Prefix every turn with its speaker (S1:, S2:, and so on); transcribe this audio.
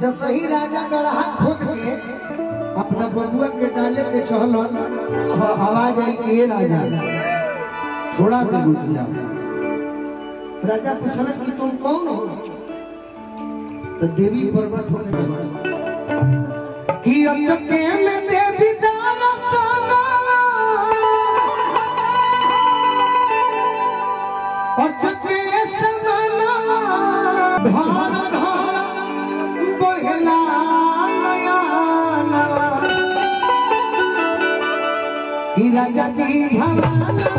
S1: जसही राजा गढ़ा खोद के अपना बबुआ के डाले के चहलन, अब आवाज आई कि ए राजा, थोड़ा देर रुक जाओ। राजा पूछलन कि तुम कौन हो? तो देवी प्रकट हो गई कि अचके में देवी दारसना, अचके समाना, धार धार बहला नयाना, कि राजा जी झमाना।